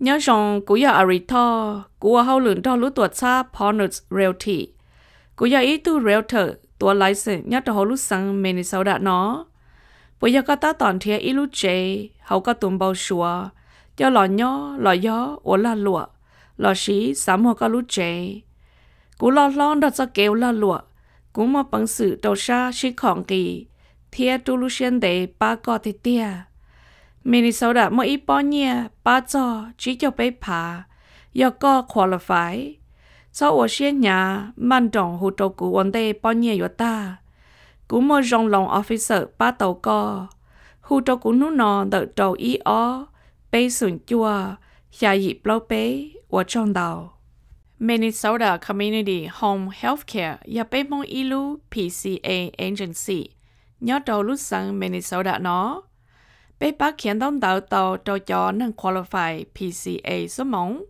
Nyob zoo, kuv yog Ari Thoj, kuv ua hauj lwm nrog lub tuam txhab Partners Realty. Kuv yog ib tug realtor tuav license nyob rau hauv lub xeev Minnesota no. Puas yog koj tab tom nrhiav ib lub tsev hauv koj tus npau suav coj los nyob los yog ua lag luam, lossis xav muag koj lub tsev? Kuv loj hlob nrog txoj kev ua lag luam, kuv muaj peev xwm rau sab sib khom nqis thiab rub lub siab ntev pab koj tiag tiag. Minnesota muaj ib pob nyiaj pab txog tsib caug peb phav, yog koj qualify. Txhob ua siab hnyav, maj nroos hu rau kuv ua ntej pob nyiaj yuav tag. Kuv muaj zoo loan officer pab tau koj. Hu rau kuv hnub no ntawm rau ib ob peb xoom cuaj xya yim plaub peb. Ua tsaug ntau. Minnesota Community Home Healthcare yog peb Hmoob ib lub P C A agency nyob rau lub xeev Minnesota no. Peb pab khiav ntaub ntawv tau rau cov neeg qualify P C A xuab moos,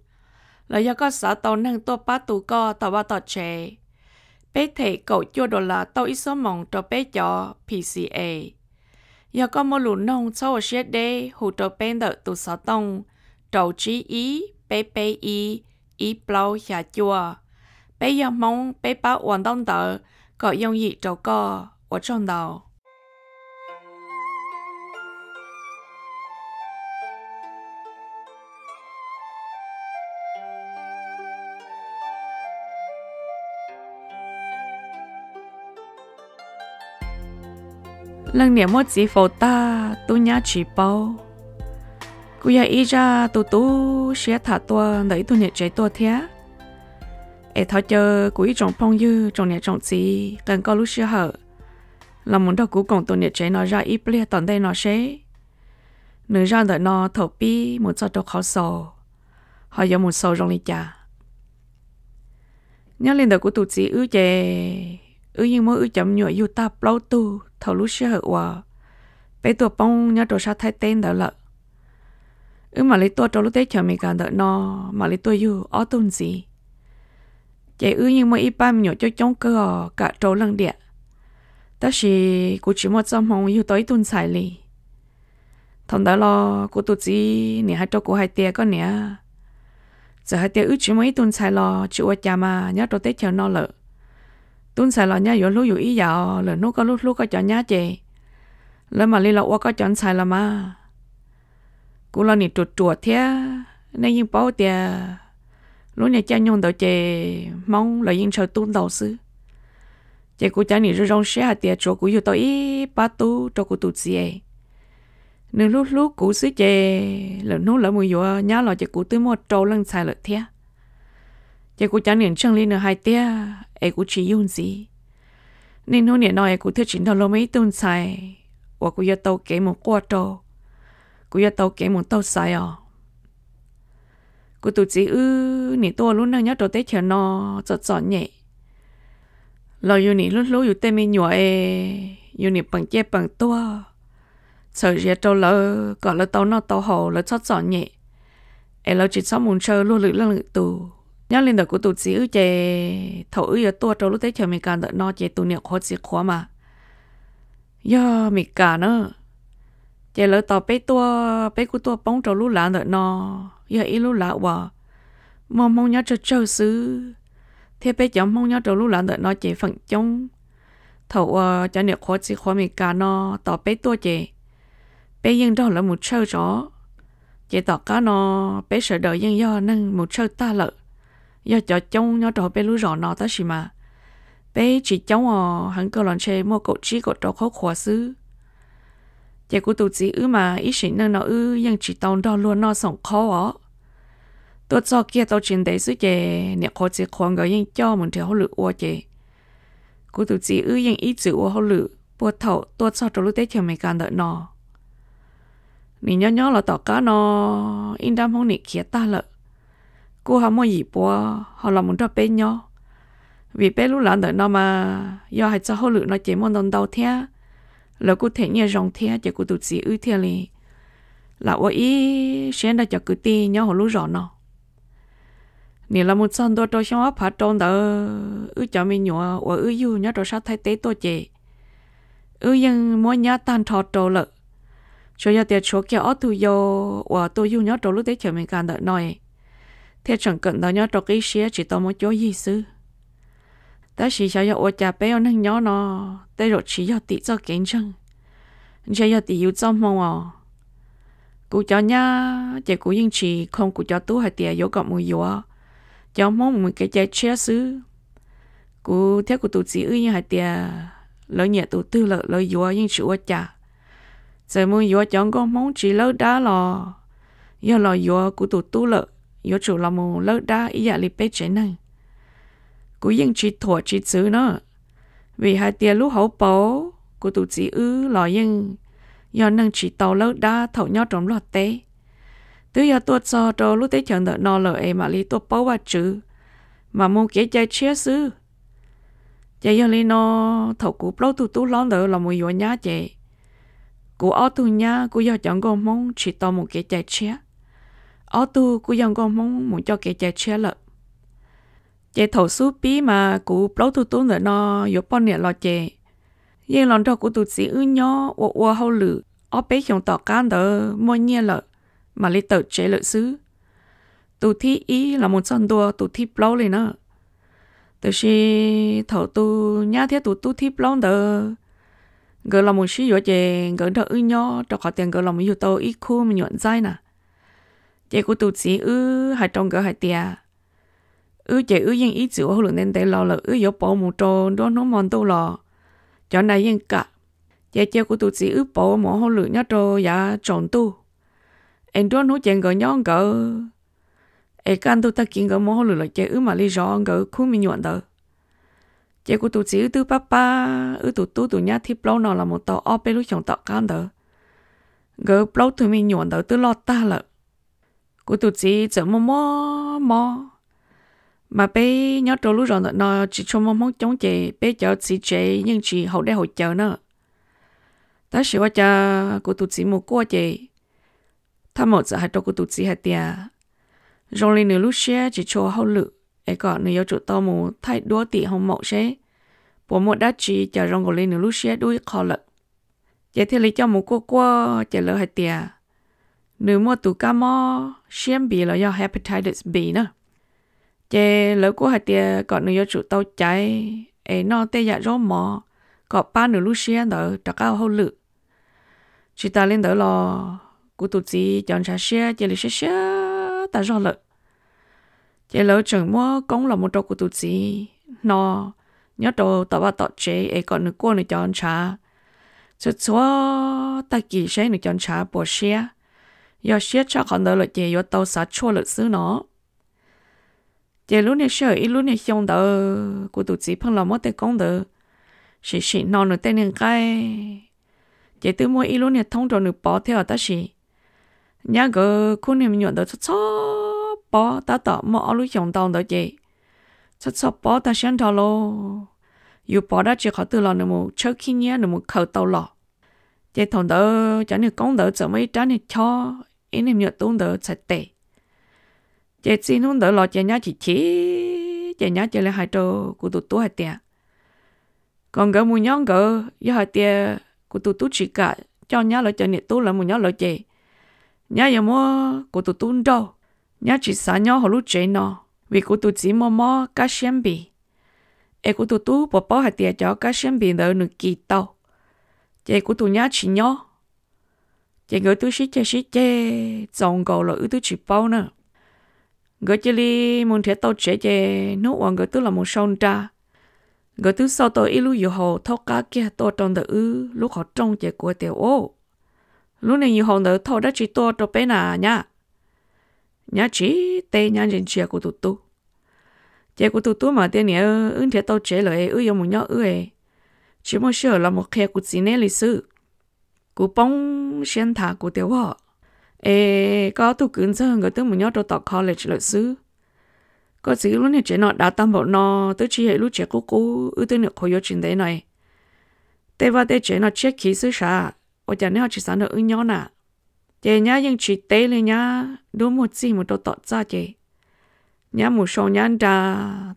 los yog koj xav tau neeg tuaj pab tu koj tom vaj tom tsev. Peb them kaum cuaj dollar tauj ib xuab moos rau peb cov P C A. Yog koj muaj lus noog txhob ua siab deb hu rau peb ntawm tus xov tooj rau tsib ib peb peb ib ib plaub xya cuaj. Peb yog Hmoob, peb pab ua ntaub ntawv kom yooj yim rau koj. Ua tsaug ntau. Leej niam muab txiv faus tag, tub nyab tsis paub. Kuj yog ib zaj tu tu siab tham tuaj ntawm ib tug niam tsev tuaj thiab. Es thov caw kuv ib tsoom phooj ywg, tsoom niam tsoom txiv, qee koj lub sij hawm los mus nrog kuv koom tus niam tsev no zaj ib pliag tom ntej no seb nws zaj ntawm no thaum pib mus txog rau qhov xaus ho yuav mus xaus zoo li cas. Nyob li ntawm kuv tus txiv wb ces wb yeej muab wb cov me nyuam yug tag plaub tug thaum lub sij hawm uas peb tuaj poob nyob rau sab Thaib teb ntawd lawm. Wb mam li tuaj rau lub teb chaws Amelikas ntawm no, mam li tuaj yug ob tug ntxiv. Ces wb yeej muaj ib pab me nyuam coob coob kawg os, kam rau leej diam. Tab sis kuv tsis muaj txoj hmoo yug tau ib tug ntxhais li. Thaum ntawd los kuv tus txiv nim hais rau kuv hais tias, koj niam, txawm hais tias wb tsis muaj ib tug ntxhais los tsis ua cas mas, nyob rau teb chaws no lawm, tub ntxhais los nyab yuav hlub yus ib yam, lwm hnub koj hlub hlub koj cov nyab ces lawv mam li los ua koj cov ntxhais los mas. Kuv los nim ruam ruam thiab, nej yeej paub tias lub niag caij nyoog ntawd ces Hmoob lawv yeej ntshaw tub ntau xwb. Ces kuv cav nim zoo zoo siab hais tias tsuav kuv yug tau ib pab tub rau kuv tus txiv, nws hlub hlub kuv xwb ces lwm hnub lawv mus yuav nyab los ces kuv twb muaj rau leej ntxhais lawm thiab. Ces kuv cav nim ntseeg li nws hais tiag es kuv tsis yug ntxiv. Niaj hnub nim no es kuv thiaj tsis nrog luag muaj ib tug ntxhais uas kuv yuav tau kev mus quaj rau, kuv yuav tau kev mus taug xaiv os. Kuv tus txiv wb nim tuaj ua lub neej nyob rau teb chaws no txom txom nyem. Los yus nim hlub hlub yus tej me nyuam es yus nim peem ciaj peem tuag, txhawm ziav rau lawv kom lawv tau noj tau haus, lawv txhob txom nyem, es lawv tsis txhob mus ntshaw luag lwm leej lwm tus. Nyob li ntawm kuv tus txiv wb ces thaum wb yuav tuaj rau lub teb chaws Amelikas ntawm no ces tus niam qhuav txiv qhuav mas yog Meskas na. Ces lawv tos peb tuaj, peb kuj tuaj poob rau lub lav ntawm no, yog ib lub lav uas muaj Hmoob nyob tsawg tsawg xwb, thiab peb cov Hmoob nyob rau lub lav ntawm no ces feem coob. Thaum uas cov niam qhuav txiv qhuav Meskas no tos peb tuaj ces peb yeej nrog lawv mus tshawj zov. Ces tom qab no peb sawv daws yeej yog neeg mus tshawj tag lawm, yog cov coob nyob rau hauv peb lub zos no tab sis mas peb tsis coob os, heev kawg los ntshe muaj kaum tsib kaum rau qhov qhuav xwb. Ces kuv tus txiv wb mas ib sim neej no wb yeej tsis tau nrog luag noj xoom qhaub os. Tuaj txog kiag tau tsis ntev xwb ces niam qhuav txiv qhuav nkawd yeej coj mus nrhiav hauj lwm ua ces kuv tus txiv wb yeej ib txwm ua hauj lwm puag thaum tuaj txog rau lub teb chaws Amelikas ntawm no. Nim nyob nyob los tom qab no ib nrab Hmoob nim khiav tag lawm, kuj ho muaj yim puav ho los mus nrog peb nyob. Vim peb lub lav ntawm no mas yog hais txog hauj lwm no ces muaj ntau ntau thiab, lawv kuj them nyiaj zoo thiab ces kuv tus txiv wb thiaj li lam ua ib siab nrog cov kwv tij nyob hauv lub zos no. Nim los mus txog ntua rau xyoo ob phav rau ntawd wb cov me nyuam uas wb yug nyob rau sab Thaib teb tuaj ces wb yeej muab nyab tag nrho rau lawm. Tsuas yog tias tshuav kiag ob tug yau uas tuaj yug nyob rau lub teb chaws Amelikas ntawm no, thiaj tseem kawm ntawv nyob rau qib siab tsis tau muaj cuab yig xwb. Tab sis xyov yog ua cas peb ua neeg nyob no, tej zaum tsis yog tim txoj kev ntseeg, ntshe yog tim yus txoj hmoo os. Kuv cov nyab ces kuv yeej tsis khoo kuv cov tub hais tias yuav kom mus yuav cov Hmoob mus kev cai tshiab xwb. Kuv thiab kuv tus txiv wb yeej hais tias lawv nyiam tus twg lawm lawv yuav yeej tsis ua cas. Txawm mus yuav cov nkauj Hmoob tsis lawb dab los, yog los yuav kuv tus tub lawm yuav tsum los mus lawb dab ib yam li peb tsev neeg. Kuv yeej tsis thuam tsis txwv na, vim hais tias lub hauv paus kuv tus txiv wb los yeej yog neeg tsis tau lawb dab thaum nyob rau Nplog teb. Twb yog tuaj txog rau lub teb chaws ntawm no lawm es mam li tuaj paub Vajtswv, mam mus kev cai tshiab xwb. Ces yog li no, thaum kuv plaub tug tub hlob ntawd los mus yuav nyab ces kuv ob tug nyab kuj yog cov nkauj Hmoob tsis tau mus kev cai tshiab, ob tug kuj yog nkauj Hmoob mus coj kev cai tshiab lawm. Ces thaum xub pib mas kuv plaub tug tub ntawm no yuav poj niam los ces yeej los nrog kuv tus txiv wb nyob ua ua hauj lwm ob peb xyoos tom qab ntawd muaj nyiaj lawm mam li tawm tsev lawm xwb. Tus thib ib los mus txog ntua tus thib plaub li na. Tiam sis thaum tus nyab thiab tus tub thib plaub ntawd nkawd los mus sib yuav ces nkawd nrog wb nyob rau qhov tias nkawd los mus yug tau ib khub me nyuam ntxaib na. Ces kuv tus txiv wb hais rau nkawd hais tias, wb ces wb yeej ib txwm ua hauj lwm ntev ntev los lawm, wb yuav pauv mus rau nruab hnub hmo ntuj los cov nais yeej kam. Ces cia kuv tus txiv wb pauv mus ua hauj lwm nyob rau yav tsaus ntuj, es nruab hnub ces nkawd nyob nkawd, es kaj ntug tag kis nkawd mus hauj lwm lawm ces wb mam li zov nkawd khub me nyuam ntawd. Ces kuv tus txiv wb twb pab pab wb tus tub tus nyab thib plaub no los mus tau ob peb lub xyoos tom qab ntawd, nkawd plaub tug me nyuam ntawd twb loj tag lawm. Kuv tus txiv txawm muaj mob mob, mas peb nyob rau lub zos ntawm no tsis tshua muaj Hmoob coob ces peb cov txiv tsev yeej tsis haus dej haus cawv na. Tab sis ua cas kuv tus txiv mus kuaj ces thaj maum txawm hais rau kuv tus txiv hais tias, zoo li nws lub siab tsis tshua hauj lwm, es kom nws yuav tsum tau mus thaij duab tim hoo maum seb puas muaj dab tsi, cas zoo nkaus li nws lub siab dub ib qho lawm. Ces thiaj li coj mus kuaj kuaj ces lawv hais tias nws muaj tus kab mob siab npis los yog hepatitis B na. Ces lawv kuj hais tias kom nws yuav tsum tau caiv es noj tej yam zaub mov kom pab nws lub siab ntawd rov qab ua hauj lwm. Tsis tas li ntawd los kuv tus txiv cov ntshav siab cia li siab siab tag zog lawm. Ces lawv tseem muab koob los mus rau kuv tus txiv hno nyob rau tom vaj tom tsev es kom nws kuaj nws cov ntshav txhua txhua tag kis seb nws cov ntshav puas siab. Yog siab tshaj qhov ntawd lawm ces yuav tau xav tshuaj lawm xwb no. Ces lub niag sij hawm ib lub niag xyoo ntawd kuv tus txiv pheej los muab tej koob ntawd sim sim hno nws tej niag nqaij, ces twb muaj ib lub niag thoob rau nws pov thiab os, tab sis nyab nkawd khub niag me nyuam ntawd txhob txhob pob, tab tom muaj ob lub xyoos ntau ntawd ces txhob txhob pob tag siab nrho lauj. Yus pov dab tsi qhov twg los nws mus tshawb khib nyiab nws mus khaws tau los. Ces thaum ntawd cov niag koob ntawd txawm muaj ib rab niag chob ib niag me nyuam tub ntawd txhais tes. Ces txij hnub ntawd los ces nyab chim chim, ces nyab cia li hais rau kuv tus tub hais tias, kom nkawd mus nyob nkawd, yog hais tias kuv tus tub tsis kam coj nyab lawv cov niam tub lawv mus nyob lawv ces nyab yuav muab kuv tus tub nrauj. Nyab tsis xav nyob hauv lub tsev no, vim kuv tus txiv muaj mob kab siab npis, es kuv tus tub puas paub hais tias cov kab siab npis ntawd nws kis tau, ces kuv tus nyab tsis nyob. Ces nkawd twb sib ceg sib ceg txaus nkaus los wb twb tsis paub na. Nkawd cia li mus nrhiav tau tsev ces hnub uas nkawd twb los mus sau nra, nkawd twb xauj tau ib lub yus haus thaub qab kiag tuaj rau ntawm wb lub qhov rooj ces kuv tias, Ua, lub niag yus haus ntawd thauj dab tsi tuaj rau peb na nyab? Nyab tsis teb, nyab ntsia ntsia kuv tus tub. Ces kuv tus tub mam tias, Niam, wb nrhiav tau tsev lawm es wb yuav mus nyob wb es tsis muaj sij hawm los mus qhia kuv txiv neb li xwb. Kuv poob siab nthav, kuv tias, Ua, es koj ob tug kwv ntxawg nkawd twb mus nyob rau tom college lawm xwb. Koj txiv wb lub niag tsev no dav tag npaum no, twb tsis yog ib lub tsev qub qub, wb twb nyuam qhuav yuav tsis ntev no es tej vaj tej tsev no tshiab khiv xwb sav, ua cas neb ho tsis xav nrog wb nyob na? Ces nyab yeej tsis teb li, nyab dub muag txig mus rau tom txaj ces nyab mus sau nyab nra.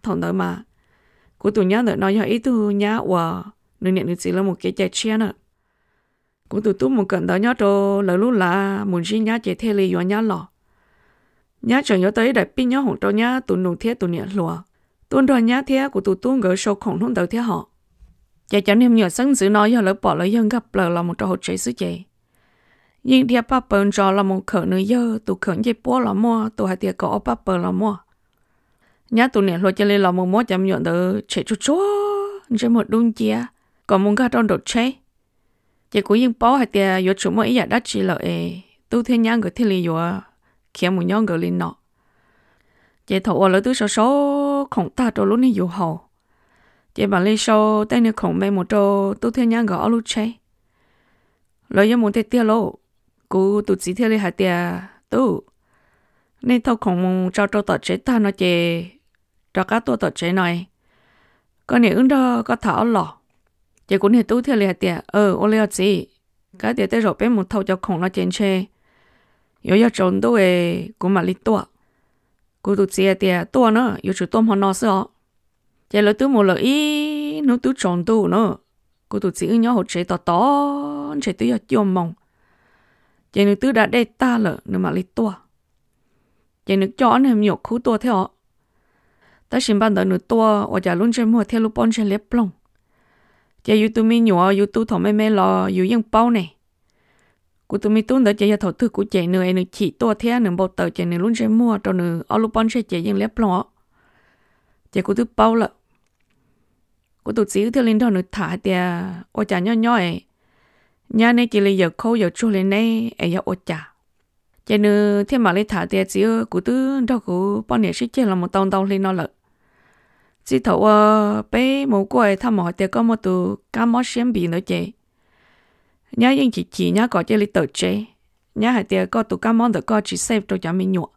Thaum ntawd mas kuv tus nyab ntawm no yog ib tug nyab uas nws niam nws txiv lawv mus kev cai tshiab na. Kuv tus tub mus kawm ntawv nyob rau lawv lub lav mus ntsib nyab ces thiaj li yuav nyab los. Nyab tseem yuav tau ib daim pib nyob hoom rau nyab tus nus thiab tus niam hluas, tuaj nrog nyab thiab kuv tus tub nkawd sau khoom hnub ntawd thiab hos. Ces cov niag me nyuam xeeb ntxwv no yog lawv pom lawv yawg nkag plaws los mus rau hauv tsev xwb ces yeej dhia paj paws ntsos los mus khawm nws yawg tus khawm ncej puab los muaj, tus hais tias kom ua paj paws los muaj. Nyab tus niam hluas cia li los mus muab cov me nyuam ntawd tshem tsuag tsuag, ntsej muag dub nciab, kom mus nkag rau nraum tsheb. Ces kuv yeej paub hais tias yuav tsum muaj ib yam dab tsi lawm es tub thiab nyab nkawd thiaj li yuav khiav mus nyob nkawd li no. Ces thaum uas lawv twb sau sau khoom tag rau lub niag yus haus, ces mam li sau tej niag khoom me mus rau tub thiab nyab nkawd ob lub tsheb. Lawv yuav mus tiag tiag lauj, kuv tus txiv thiaj li hais tias, Tub, nej thauj khoom mus tso rau tom tsev tag no ces rov qab tuaj tom tsev no, koj niam wb nrog koj tham ob los. Ces kuv niag tub thiaj li hais tias, Ua li os txiv, kab tias tej zaum peb mus thau cov khoom no ces ntshe yuav yog tsaus ntuj es kuv mam li tuaj. Kuv tus txiv hais tias, Tuaj na, yuav tsum tuaj hmo no xwb os. Ces lawv twb mus lawm ib hnub twb tsaus ntuj na, kuv tus txiv wb nyob hauv tsev tos tos ntshe twb yog cuaj moos, ces nws twb da dej tag lawm nws mam li tuaj. Ces nws coj ob niag me nyuam khub tuaj thiab os. Tab sis npaj ntawd nws tuaj ua cas lub ntsej muag thiab lub pob ntseg liab ploog. Ces yus tus me nyuam yus tu thaum me me los yus yeej paub ne. Kuv tus me tub ntawd ces yog thaum twg kuv cem nws es nws chim tuaj thiab nws npau taws ces nws lub ntsej muag rau nws ob lub pob ntseg ces yeej liab ploog os. Ces kuv twb paub lawm. Kuv tus txiv wb thiaj li nrog nws tham hais tias, Ua cas nyob nyob es nyab neb cia li yaws khaub yaws tsuag li neb es yog ua cas? Ces nws thiaj mam li tham tias, Txiv, kuv twb nrog kuv poj niam sib ceg los mus tau ntau hli no lawm. Txij thaum uas peb mus kuaj es thaj maum hais tias koj muaj tus kab mob siab npis ntawd ces nyab yeej chim chim nyab kom cia li tawm tsev. Nyab hais tias koj tus kab mob ntawm koj tsis safe rau cov me nyuam,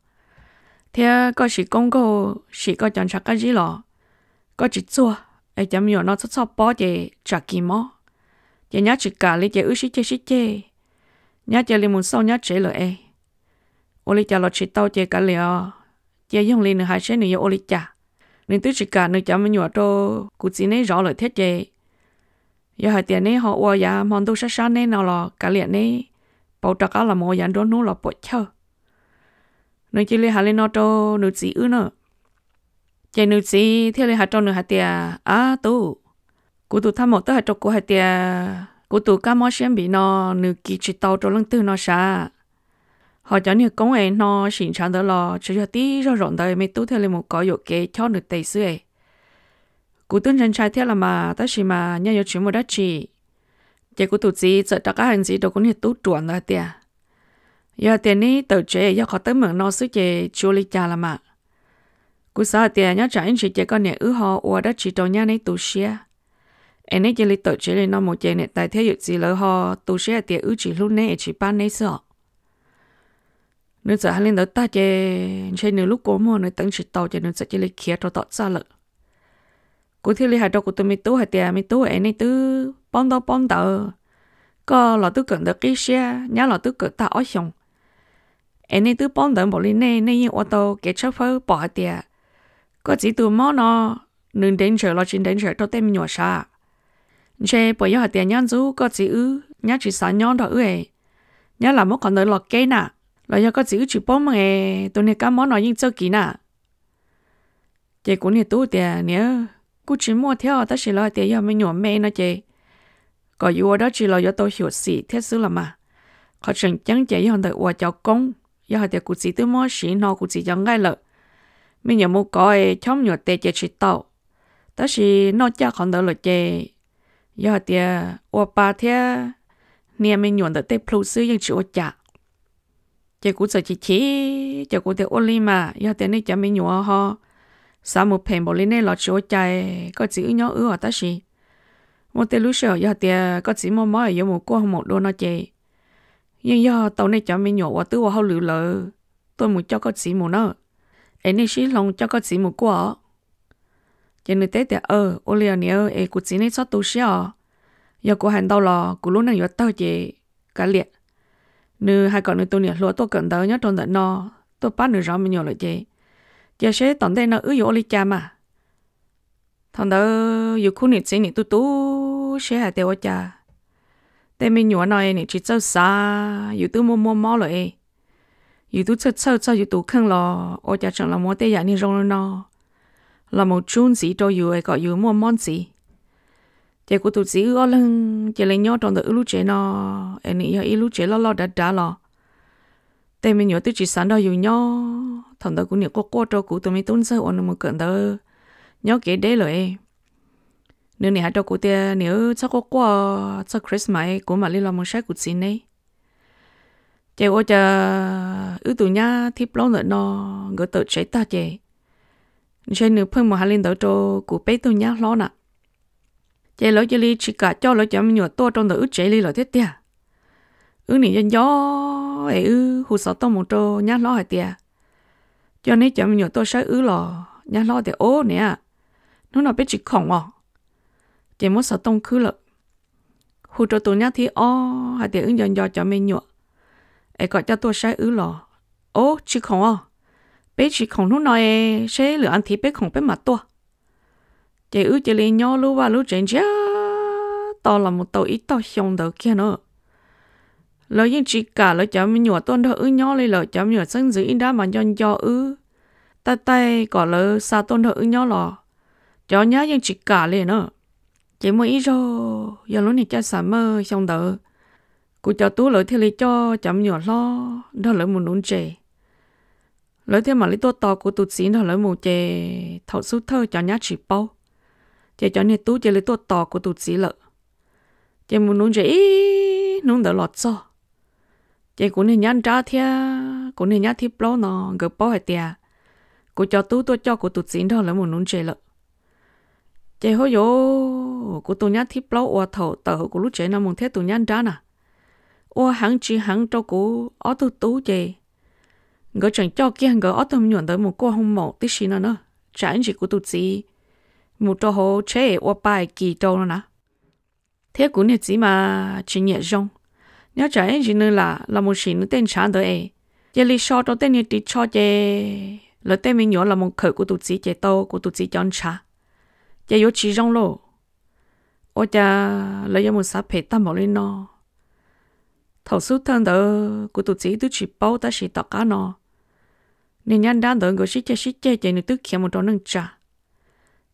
thiab koj siv koob nkaug sim koj cov ntshav qab zib los koj tsis txuag, es cov me nyuam no txhob txhoj pob ces tsam kis mob. Ces nyab tsis kam li ces wb sib ceg sib ceg, nyab cia li mus xauj nyab tsev lawm es ua li cas los tsis tau ces kav liam os, cia yoog li nws hais seb nws yuav ua li cas. Nws twb tsis kam nws cov me nyuam rau kuv txiv neb zov lawm thiab ces yog hais tias neb ho ua yav hmo ntuj sab sab neb no los kav liam neb pauv rov qab los mus ua yav nruab hnub los puam chawj. Nws cia li hais li no rau nws txiv wb na. Ces nws txiv thiaj li hais rau nws hais tias, Ab tub, kuv tus thaj maum twb hais rau kuv hais tias kuv tus kab mob siab npis no nws kis tsis tau rau leej twg no sav. Ho cov niag koob es hno sim ntshav ntawd los tsuas yog tib zog zaum ntawd me tub thiaj li mus kov yuam kev chob nws tes xwb es. Kuv twb ntshai ntshai thiab los mas tab sis mas nyaj yuav tsis muaj dab tsi. Ces kuv tus txiv txawm rov qab hais ntxiv rau kuv niag tub ruam ntawd hais tias, Yog hais tias neb tawm tsev yog qhov teeb meem no xwb ces tsis ua li cas los mas. Kuv xav hais tias nyob tsam ib ntsis ces koj niam wb ho ua dab tsi rau nyab neb tu siab, es neb cia li tawm tsev li no mus ces niam tais thiab yawm txiv lawv ho tu siab hais tias wb tsis hlub neb es tsis pab neb xwb os. Nws txawm hais li ntawd tag ces ntshe nws lub kua muag nws teev tsis tau ces nws txawm cia li khiav rau tom txaj lawm. Kuv thiaj li hais rau kuv tus me tub hais tias, Me tub, es nej twb paub ntaub paub ntawv, koj los twb kawm ntawv qib siab, nyab los twb kawm tag ob xyoos, es nej twb paub ntawv npaum li nej, nej yeej ua tau kev tshawb fawb pom hais tias koj txiv tus mob no nws ntev ntsawm los tsis ntev ntsawm rau tej me nyuam sav. Ntshe puas yog hais tias nyab ntxub koj txiv wb, nyab tsis xav nyob nrog wb es nyab lam muab qhov ntawd los keb na? Los yog koj txiv wb tsis paub meej es tus niag kab mob no yeej txawj kis na? Ces kuv niag tub tias, Niam, kuj tsis muaj thiab tab sis lawv hais tias yog me nyuam me no ces kom yus ua dab tsi los yuav tau xyuam xim thiab xwb los mas. Qhov tseem ceeb ces yog ntawm uas cov koob, yog hais tias kuv txiv twb muab siv hno kuv txiv cov nqaij lawm, me nyuam mus kov es chob me nyuam tes ces tsis tau. Tab sis noj caj qhov ntawd lawm ces yog hais tias ua pa thiab hnia me nyuam ntawm tej plhu xwb yeej tsis ua cas. Ces kuv txawm chim chim, ces kuv tias, Ua li mas yog tias nej cov me nyuam ho xav mus phem npaum li nej los tsis ua cas, koj txiv wb nyob wb os, tab sis muaj tej lub sij hawm yog tias koj txiv muaj mob yuav mus kuaj maum dua no ces yeej yog tau nej cov me nyuam uas twb ua hauj lwm lawm tuaj mus coj koj txiv mus na, es nej sib hloov coj koj txiv mus kuaj os. Ces nws teb tias, Ua li os niam, es kuv txiv neb txhob tu siab os, yog kuv hais ntau los kuv lub neej yuav tawg ces kav liam. Nws hais kom nws tus niam hluas tuaj kawm ntawv nyob rau ntawm no, tuaj pab nws zov me nyuam lawm ces cia seb tom ntej no wb yuav ua li cas mas. Thaum ntawd yus khub niam txiv nim tu tu siab hais tias ua cas Tej me nyuam no nim tsis txawj xav, yus twb muaj muaj mob lawm es, yus twb txhawj txhawj txog yus tus kheej los ua cas tseem los muaj tej yam niag zoo li no los mus tsub ntxiv rau yus es kom yus muaj mob ntxiv. Ces kuv tus txiv wb ob leeg cia li nyob rau ntawm wb lub tsev no, es nim yog ib lub tsev loj loj dav dav los tej me nyuam twb tsis xav nrog yus nyob. Thaum ntawd kuv niam quaj quaj rau kuv tus me tub ntxawg uas nws mus kawm ntawv nyob kev deb lawm. Nws nim hais rau kuv tias, Niam, txhob quaj quaj, txog Christmas kuv mam li los mus saib kuv txiv neb. Ces ua cas wb tus nyab thib plaub ntawm no nkawd tawm tsev tag ces ntshe nws pheej mus hais li ntawd rau kuv peb tug nyab hlob na. Ces lawv cia li tsis kam coj lawv cov me nyuam tuaj rau ntawm wb tsev li lawm thiab tiag. Wb nim nco nco es wb hu xov tooj mus rau nyab hlob hais tias, Coj neb cov me nyuam tuaj saib wb los? Nyab hlob tias, Ob niam, hnub no peb tsis khoom os. Ces muab xov tooj khwb lawm. Hu rau tus nyab thib ob hais tias, Wb nco nco cov me nyuam es kom coj tuaj saib wb los? Ob, tsis khoom os, peb tsis khoom hnub no es seb lwm as thiv peb khoom peb mam tuaj. Ces wb cia li nyob lub vaj lub tsev ntsiag to los mus tau ib tog xyoo ntawd kiag na. Lawv yeej tsis kam lawv cov me nyuam tuaj nrog wb nyob li lawm, cov me nyuam xeeb ntxwv ib nrab mas nco nco wb, taij taij kom lawv xa tuaj nrog wb nyob los cov nyab yeej tsis kam li na. Ces muaj ib zaug yog lub niag caij xas maj xyoo ntawd, kuv cov tub lawv thiaj li coj cov me nyuam hlob nrog lawv mus nuv ntses. Lawv thiaj mam li tuaj tos kuv tus txiv nrog lawv mus, ces thaum xub thawj cov nyab tsis paub, ces cov niag tub cia li tuaj tos kuv tus txiv lawm. Ces mus nuv ntses ib hnub ntawd los txog, ces kuv niag nyab nrab thiab kuv niag nyab thib plaub no nkawd paub hais tias kuv cov tub tuaj coj kuv tus txiv nrog lawv mus nuv ntses lawm. Ces hauj yam, kuv tus nyab thib plaub uas thaum tawm hauv kuv lub tsev no mus thiab tus nyab nrab na, ua heev tsis heev rau kuv ob tug tub ces nkawd tseem coj kiag nkawd ob tug me nyuam ntawd mus kuaj hoo maum tib si no na, tsam ib ntsis kuv tus txiv mus rau hauv tsheb es ua pa es kis rau no na. Thiab kuv niag txiv mas tsis nyiam zoo, nyob tsam ib ntsis nws lam los mus sim nws tej ntshav ntawd es cia li so rau tej niag ris tsho ces lawv tej me nyuam los mus khawm kuv tus txiv ces tau kuv tus txiv cov ntshav, ces yuav tsis zoo lauj. Ua cas lawv yuav mus xav phem tag npaum li no? Thaum xub thawj ntawd kuv tus txiv twb tsis paub, tab sis tom qab no niag nyab nrab ntawd nkawd sib ceg sib ceg ces nws twb khiav mus rau neej tsa.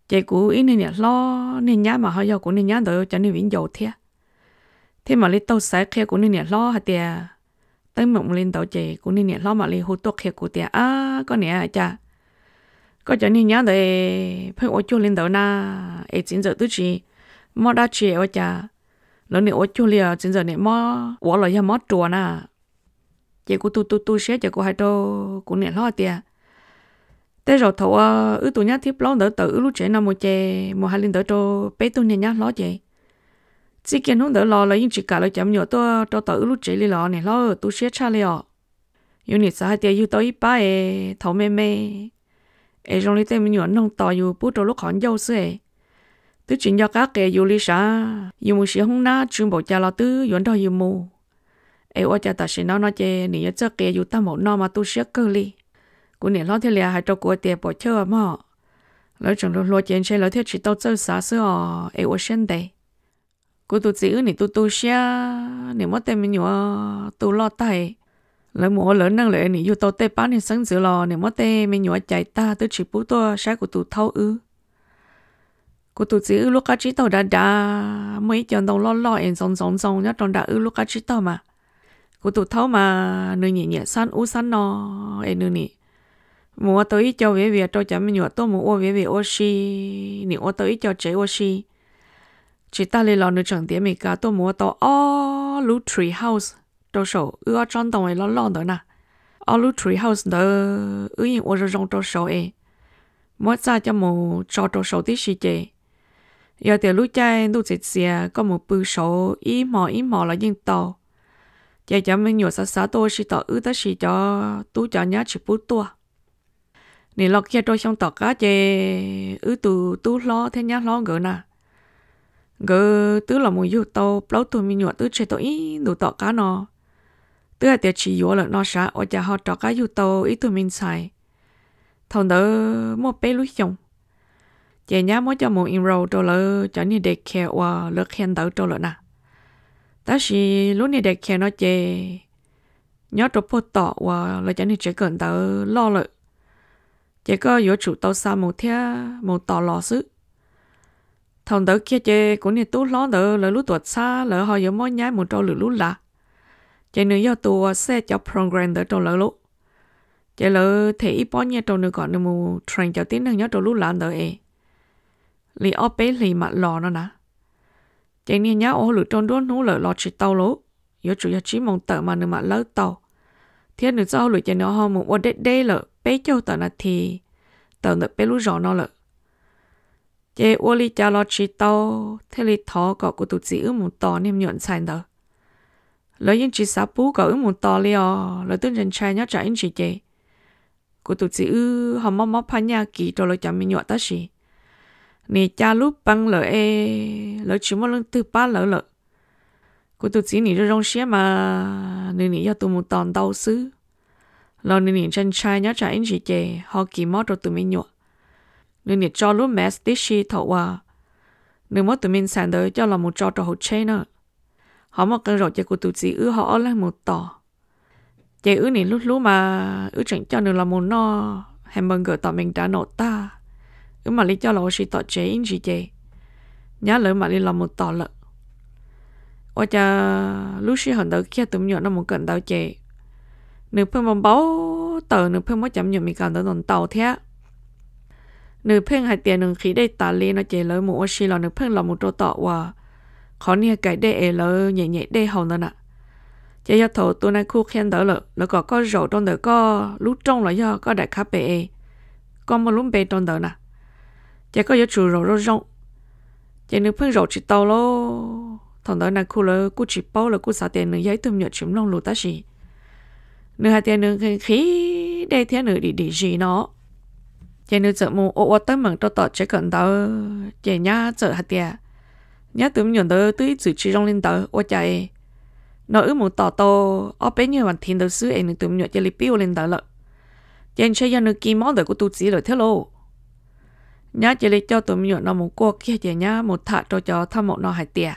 Ces kuv ib niag niam hlob, niag nyab mas ho yog kuv niag nyab ntawd cov niag viv ncaus thiab, thiaj mam li taug xaiv qhia kuv niag niam hlob hais tias teeb meem mus li ntawd, ces kuv niag niam hlob mam li hu tuaj qhia kuv tias, Ab, koj niam, cas koj cov niag nyab ntawd pheej ua cuag li ntawd na, es txiv ntxawm twb tsis mob dab tsi ua cas lawv nim ua cuag li os, txiv ntxawm nim mob uav los yog mob ruas na? Ces kuv tu tu tu siab ces kuv hais rau kuv niam hlob tias, Tej zaum thaum uas wb tus nyab thib plaub ntawd tawm wb lub tsev no mus ces mus hais li ntawd rau peb tug niag nyab hlob ces txij kiag hnub ntawd los lawv yeej tsis kam lawv cov me nyuam tuaj rau tom wb lub tsev li los niam hlob, tu siab tshaj li os. Yus nim xav hais tias yug tau ib pab es thaum me me es zoo li tej me nyuam noog tos yus pub rau lub qhov ncauj xwb es twb tsis nco qab qias yus li sav, yus mus siv hoob nab tsw npaum cas los twb yuav nrog yus mus, es ua cas tam sim no no ces nim yuav txawj qias yus tag npaum no mas tu siab kawg li. Kuv niam hlob thiaj li hais rau kuv tias, Puam chawj mog, lawv tseem hluas hluas ces ntshe lawv thiaj tsis tau txawj xav xwb os, es ua siab ntev. Kuv tus txiv wb nim tu tu siab, nim muab tej me nyuam tu loj tag, lawv mus ua lawv neej lawm, nim yug tau tej pab niag xeeb ntxwv los nim muab tej me nyuam cais tag twb tsis pub tuaj saib kuv tus thaub wb. Kuv tus txiv wb lub qab tsib taug dav dav, muaj ib co ntoo loj loj es ntxoov ntxoov ntxoo nyob rau nram wb lub qab tsib taug mas. Kuv tus thaub mas nws nyiam nyiam xab ub xab no, es nws nim mus ua tau ib co viav vias rau cov me nyuam tuaj mus ua viav vias ua si, nim ua tau ib co tsev ua si. Tsis tag li los nws tseem ntiav Meskas tuaj mus ua tau ob lub tree house rau saum wb ob tsob ntoo loj loj ntawd na. Ob lub tree house ntawd wb yeej ua zoo zoo rau saud es muab txaj coj mus tso rau saud tib si ces yog tias lub caij ntuj txias txias koj mus pw saud ib hmo ib hmo los yeej tau. Ces cov me nyuam xav xav tuaj ua si tom wb tab sis cov tub cov nyab tsis pub tuaj. Nim los kiag rau xyoo tom qab ces wb tus tub hlob thiab nyab hlob nkawd na, nkawd twb los mus yug tau plaub tug me nyuam twb tseg tau ib ntus tom qab no. Twb hais tias tsis yuav lawm no sav ua cas ho rov qab yug tau ib tug me ntxhais. Thaum ntawd muaj peb lub xyoos, ces nyab muab coj mus enroll rau lawv cov niag daycare uas lawv qhia ntawv rau lawm na. Tab sis lub niag daycare no ces nyob rau puag tom uas lawv cov niag tsev kawm ntawv loj lawm, ces koj yuav tsum tau xa mus thiab mus tos los xwb. Thaum ntawd kiag ces kuv niag tub hlob ntawd lawv lub tuam txhab lawv ho yuav muab nyab mus rau lwm lub lav, ces nws yog tus uas set cov program ntawd rau lawv lauj. Ces lawv them ib pob nyiaj rau nws kom nws mus train cov tib neeg nyob rau lub lav ntawd es li ob peb hlis mam los no na. Ces niag nyab ua hauj lwm rau nruab hnub lawm los tsis tau lauj, yuav tsum yog tsib moos tawm mas nws mam lawb tau, thiab nws txoj hauj lwm ces nws ho mus ua deb deb lawm peb caug tawm nas this tawm ntawm peb lub zos no lawm. Ces ua li cas los tsis tau, thiaj li thov kom kuv tus txiv wb mus tos niag me nyuam ntxhais ntawd. Lawv yeej tsis xav pub kom wb mus tos li os, lawv twb ntshai ntshai nyob tsam ib ntsis ces kuv tus txiv wb ho mob mob phaj nyaj kis rau lawv cov me nyuam tab sis nim cas lub peev lawm es lawv tsis muaj leej twg pab lawv lawm. Kuv tus txiv nim zoo zoo siab mas nws nim yog tus mus tos ntau xwb, los nws nim ntshai ntshai nyob tsam ib ntsis ces ho kis mob rau tus me nyuam. Nws nim tso lub mess tib si thaum uas nws muab tus me ntxhais ntawd coj los mus tso rau hauv tsheb na. Ho muaj qee zaum ces kuv tus txiv wb ho ob leeg mus tos. Ces wb nim hlub hlub mas wb tseem coj nws los mus noj hamburger tom McDonald's tag, wb mam li coj los ua si tom tsev ib ntsis ces nyab lawv mam li los mus tos lawm. Ua cas lub sij hawm ntawd kiag tus me nyuam no mus kawm ntawv ces nws pheej npau npau taws, nws pheej muab cov me nyuam Meskas ntawd ntaus ntaus thiab. Nws pheej hais tias nws nqhis dej tas li no ces lawv mus ua si los nws pheej los mus rau tom uas qhov niag kais dej es lawv nyem nyem dej haus ntawd na. Ces yog thaum tus nai khu qhia ntawv lawm, lawv kom koj zaum rau ntawm koj lub rooj los yog koj daim khav pem es koj muaj lub npe rau ntawd na, ces koj yuav tsum zaum zoo zoo. Ces nws pheej zaum tsis tau lauj. Thaum ntawd nai khu lawv kuj tsis paub, lawv kuj xav tias nws yog ib tug me nyuam tsis mloog lus tab sis nws hais tias nws nqhis dej thiab nws dim dim zis no. Ces nws txawm mus ua ua teeb meem rau tom tsev kawm ntawv ces nyab txawm hais tias nyab tus me nyuam ntawd twb ib txwm tsis zoo li ntawd ua cas es no wb mus tos tau ob peb nyuag vas thiv ntawd xwb es nws tus me nyuam cia li pib ua li ntawd lawm. Ces ntshe yog nws kis mob ntawm kuv tus txiv lawm thiab lauj. Nyab cia li coj tus me nyuam no mus kuaj kiag ces nyab mus tham rau cov thaj maum no hais tias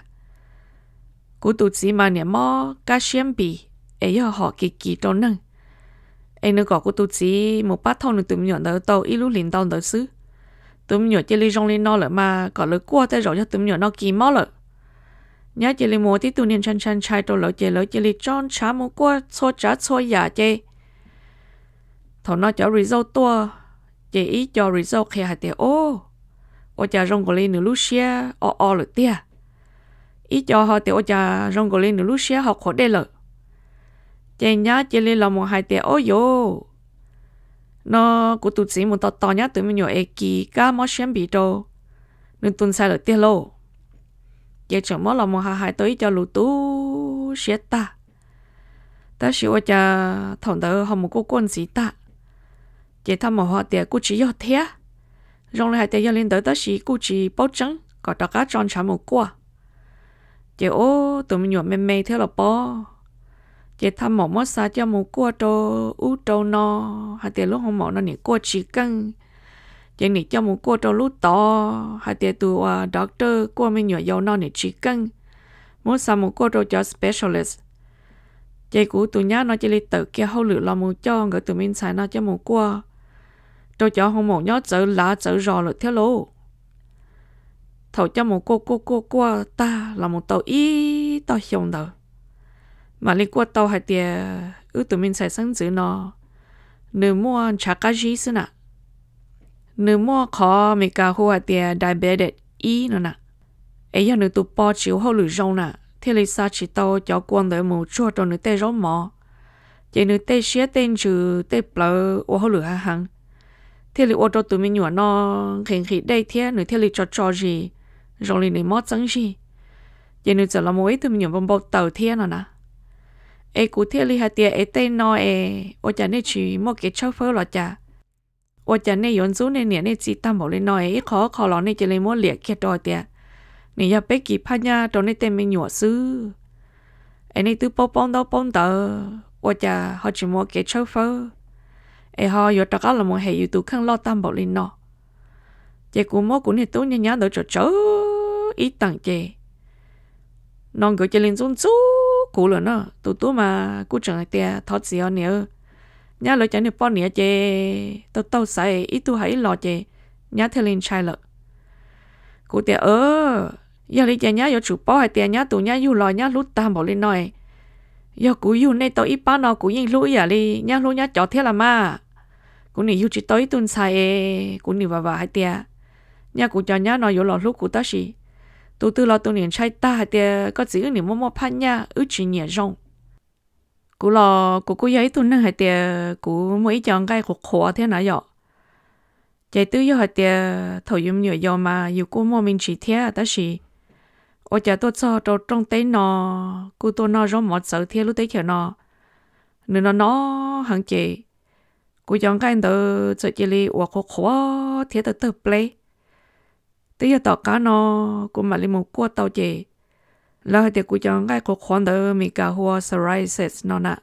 kuv tus txiv mas niam mob kab siab npis es yog hom kis kis rau neeg, es nws kom kuv tus txiv mus pab thauj nws tus me nyuam ntawd tau ib lub hlis ntau ntawd xwb. Tus me nyuam cia li zoo li no lawm mas kom lawv kuaj tej zaum yog tus me nyuam no kis mob lawm. Nyab cia li mus ua tib tug niag ntshai ntshai ntshai rau lawv ces lawv cia li tso ntshav mus kuaj txhua tsav txhua yam ces thaum no cov result tuaj, ces ib co result qhia hais tias o, ua cas zoo nkaus li nws lub siab o o lawm tiag. Ib co ho tias ua cas zoo nkaus li nws lub siab ho qhuav dej lawm. Ces nyab cia li los mus hais tias o yos, no kuv tus txiv mus tos tos nyab tus me nyuam es kis kab mob siab npis rau nws tus ntxhais lawm tiag lauj. Ces tseem muab los mus hais hais tau ib co lus tu siab tag. Tab sis ua cas thaum ntawd ho mus kuaj kuaj ntxiv tag, ces thaj maum ho tias kuj tsis yog thiab, zoo li hais tias yog li ntawd tab sis kuj tsis paub tseeb, kom rov qab tso ntshav mus kuaj. Ces ub, tus me nyuam me me thiab los pob, ces thaj maum muab xa coj mus kuaj rau ub rau no, hais tias lub hoo maum no nim kuaj tsis keej, ces nim coj mus kuaj rau lub tod, hais tias tus uas doctor kuaj me nyuam yaus no nim tsis keej, muab xa mus kuaj rau cov specialist. Ces kuv tus nyab no cia li tawm kiag hauj lwm los mus coj nkawd tus me ntxhais no coj mus kuaj rau cov hoo maum nyob txawv lav txawv zos lawm thiab lauj. Thaum coj mus kuaj kuaj kuaj kuaj tag los mus tau ib tog xyoo ntawd, mam li kuaj tau hais tias wb tus me ntxhais xeeb ntxwv no nws muaj ntshav qab zib xwb na. Nws muaj qhov Meskas hu hais tias diabetes ib no na, es yog nws tus po tsis ua hauj lwm zoo na, thiaj li xa tsis tau cov kua ntawd mus tsuag rau nws tej zaub mov, ces nws tej siab tej ntsws tej plawv ua hauj lwm hav heev, thiaj li ua rau tus me nyuam no nqhis nqhis dej thiab nws thiaj li tso tso zis, zoo li nws mob txeeb zig. Ces nws txawm los mus ua ib tug me nyuam npau npau taws thiab no na. Es kuv thiaj li hais tias es tej no es ua cas nej tsis muaj kev tshawb fawb los cas? Ua cas nej yuav ntxub nej niam nej txiv tag npaum li no es ib qho ob qho los nej cia li muab liam kiag rau hais tias nws yog peb kis phaj nyaj rau nej tej me nyuam xwb? Es nej twb paub paub ntaub paub ntawv, ua cas ho tsis muaj kev tshawb fawb, es ho yuav rov qab los mus hem yus tus kheej loj tag npaum li no? Ces kuv muab kuv niag tub nyab ntawd tsawm tsawv ib teem ces no nkawd cia li ntxub ntxub kuv lawm na. Tus tub mas kuj tseem hais tias thov txim os niam, nyab lawv cov niag poj niam ces taug taug xaiv ib tug hais ib los ces nyab thiaj li ntshai lawm. Kuv tias, yog li ces nyab yuav tsum paub hais tias nyab tus nyab yug los nyab hlub tag npaum li no. Yog kuv yug nej tau ib pab no kuv yeej hlub ib yam li nyab hlub nyab cov thiab las mas. Kuv nim yug tsis tau ib tug ntxhais es kuv nim vam vam hais tias nyaj kuv cov nyab no yuav los hlub kuv tab sis tus twg los tus nim ntshai tag hais tias koj txiv wb nim muaj muaj phaj nyaj wb tsis nyiam zoo. Kuv los kuv kuj yog ib tug neeg hais tias kuv muaj ib co nqaij qhuav qhuav thiab na yom. Ces twb yog hais tias thaum yus me nyuam yaus mas yus kuj muaj me ntsis thiab tab sis ua cas tuaj txog rau rooj teb no kuj tuaj noj zaub mov txawv thiab lub teb chaws no nws no no heev ces kuv cov nqaij ntawd txawm cia li ua qhuav qhuav thiab tawg tawg pleb. Twb yog tom qab no kuv mam li mus kuaj tau ces lawv hais tias kuv cov nqaij qhuav qhuav ntawd Meskas hu ua psoriasis no na.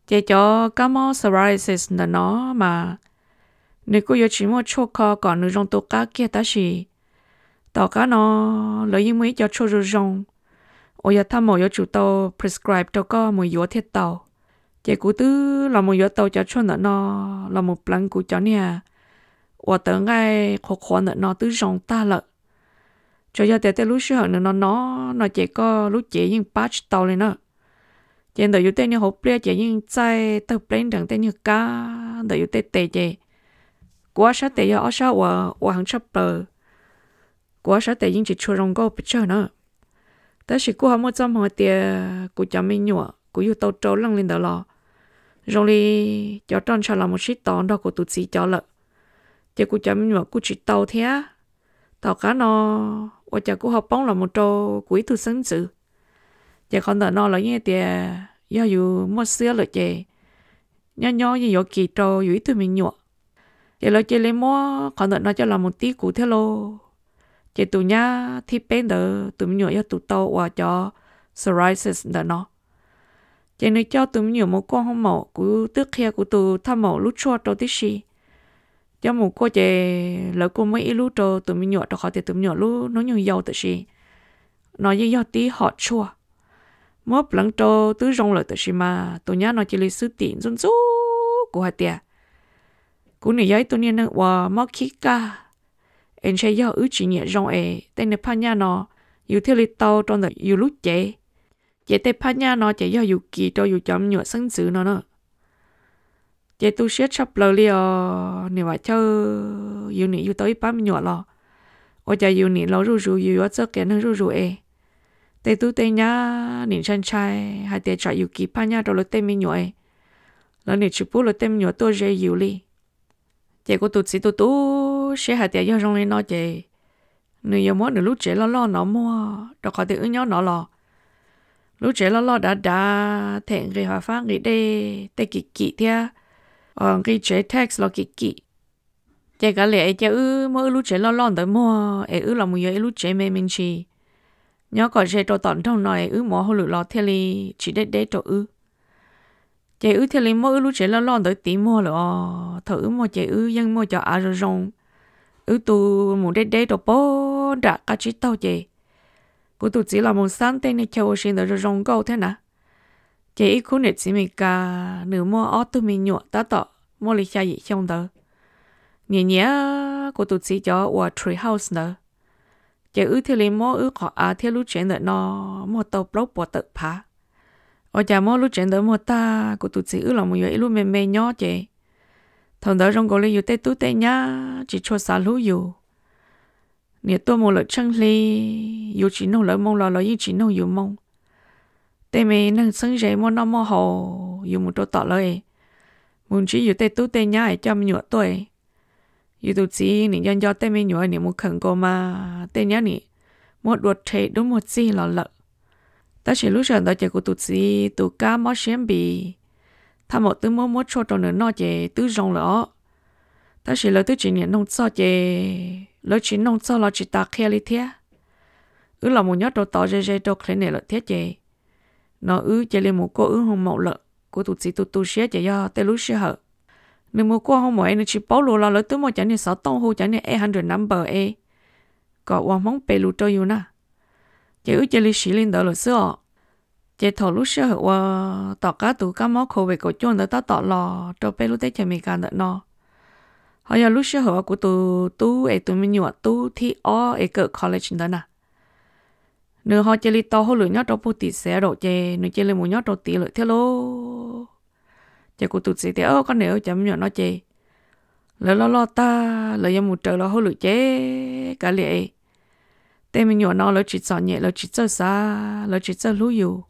Ces cov kab mob psoriasis ntawm no mas nws kuj yuav tsis muaj tshuaj kho kom nws zoo tu qab kiag tab sis tom qab no lawv yeej muaj ib co tshuaj zoo zoo uas yog thaj maum yuav tsum tau prescribe rau koj mus yuav thiaj tau. Ces kuv twb los mus yuav tau cov tshuaj ntawm no los mus pleev kuv cov niag uas tawv nqaij qhuav qhuav ntawm no twb zoo tag lawm. Tsuas yog tias tej lub sij hawm nws no no no ces koj lub cev yeej pab tsis tau li na. Ces ntawm yus tej niag hauv pliaj ces yeej txaij tawg pleb nrees tej niag kab ntawm yus tej tes ces kuv ob sab tes yog ob sab uas ua heev tshaj plaws. Kuv ob sab tes yeej tsis tshua zoo nkauj pes tsawg na. Tab sis kuj ho muaj txoj hmoo hais tias kuv cov me nyuam kuv yug tau rau leej li ntawd los zoo li cov roj ntsha los mus sib tos nrog kuv tus txiv cov lawm, ces kuv cov me nyuam kuj tsis tau thiab. Tom qab no ua cas kuj ho poob los mus rau kuv ib tug xeeb ntxwv. Ces qhov ntawm no lawv yeej tias yog yus muaj xiab lawm ces nyob nyob yeej yuav kis rau yus ib tug me nyuam. Ces lawv cia li muab qhov ntawm no coj los mus tib kuv thiab lauj. Ces tus nyab thib peb ntawd tus me nyuam yog tus tau uas cov psoriasis ntawm no. Ces nws coj tus me nyuam mus kuaj hoo maum, kuv twb qhia kuv tus thaj maum lub tshuaj rau tib si. Coj mus kuaj ces lawv kuj muab ib lub rau tus me nyuam rau qhov tias tus me nyuam lub hnub nyoog yau tam sim no yeej yog tib hom tshuaj. Muab pleev rau twb zoo lawm tam sim mas tus nyab no cia li xwb tim ntxub ntxub kuv hais tias kuv nim yog ib tug niag neeg uas mob khib kaj es ntshe yog wb tsis nyiam zoo es tej niag phaj nyaj no yus thiaj li tau rau ntawm yus lub cev. Ces tej phaj nyaj no ces yog yus kis rau yus cov me nyuam xeeb ntxwv no na. Ces tu siab tshaj plaws li os niam Vam Chawj, yus nim yug tau ib pab me nyuam los ua cas yus nim laus zuj zus yus yuav txawj qias neeg zuj zus es tej tub tej nyab nim ntshai ntshai hais tias tsam yus kis phaj nyaj rau lawv tej me nyuam es lawv nim tsis pub lawv tej me nyuam tuaj ze yus li. Ces kuv tus txiv tu tu siab hais tias yog zoo li no ces nws yuav muab nws lub tsev loj loj no muag, rau qhov tias wb nyob no los lub tsev loj loj dav dav them nqi hav fab nqi dej tej kim kim thiab nqi tsev tax los kim kim. Ces kav liam es cia wb muab wb lub tsev loj loj ntawd muag es wb los mus yuav ib lub tsev me me ntsis nyob kom ze rau tom nroog no es wb mus hauj lwm los thiaj li tsis deb deb rau wb. Ces wb thiaj li muab wb lub tsev loj loj ntawd tiv muag lawm os. Thaum wb muag ces wb yeej muaj cov av zoo zoo, wb tu mus deb deb rau pem nram qab tsib taug ces kuv tus txiv los mus xab tej niag chaw ua si ntawd zoo zoo nkauj thiab na. Ces ib khub niam txiv Meskas nws muaj ob tug me nyuam tab tom muaj li xya yim xyoo ntawd, nyiam nyiam kuv tus txiv cov uas tree house ntawd. Ces wb thiaj li muab wb qhov av thiab lub tsev ntawm no muag tau plaub puas tawm phav. Ua cas muab lub tsev ntawd muag tag kuv tus txiv wb los mus yuav ib lub me me nyob ces thaum ntawd zoo nkaus li yus tej tub tej nyab tsis tshua xav hlub yus. Niam tuaj mus lawm tsheej hli, yus tsis noog lawv moo los lawv yeej tsis noog yus moo. Tej me neeg txheeb ze muaj noj muaj haus yus mus rau tom lawv, mus ntsib yus tej tub tej nyab es coj me nyuam tuaj. Yus tus txiv nim nco nco tej me nyuam nim mus khawm nkaus mas tej nyab nim muab dua rhe dub muag txig los lawm. Tab sis lub sij hawm ntawd ces kuv tus txiv tus kab mob siab npis, thaj maum twb muab muab tshuaj rau nws noj ces twb zoo lawm os. Tab sis lawv twb tsis nyiam noog txog ces lawv tsis noog txog los tsis tas qhia li thiab. Wb los mus nyob rau tod ze ze rau clinic lawm thiab ces no wb cia li mus kuaj wb hoo maum lawm. Kuv tus txiv tu tu siab ces yog tej lub sij hawm nws mus kuaj hoo maum es nws tsis paub lus los lawv twb muaj cov niag xov tooj hu cov niag eight hundred number es kom ua Hmoob pe lus rau yus na. Ces wb cia li siv li ntawd lawm xwb os. Ces thaum lub sij hawm uas tom qab tus kab mob covid kaum cuaj ntawd tab tom los rau peb lub teb chaws Amelikas ntawm no, ho yog lub sij hawm uas kuv tus tub es tus me nyuam tub thib ob es kawm college ntawd na, nws ho cia li tau hauj lwm nyob rau puag tim Seattle ces nws cia li mus nyob rau tid lawm thiab lauj. Ces kuv tus txiv tias, Koj niam, cov me nyuam no ces lawv loj loj tag, lawv yuav mus raws lawv hauj lwm ces kav liam es. Tej me nyuam no lawv tsis txom nyem, lawv tsis txawj xav, lawv tsis txawj hlub yus,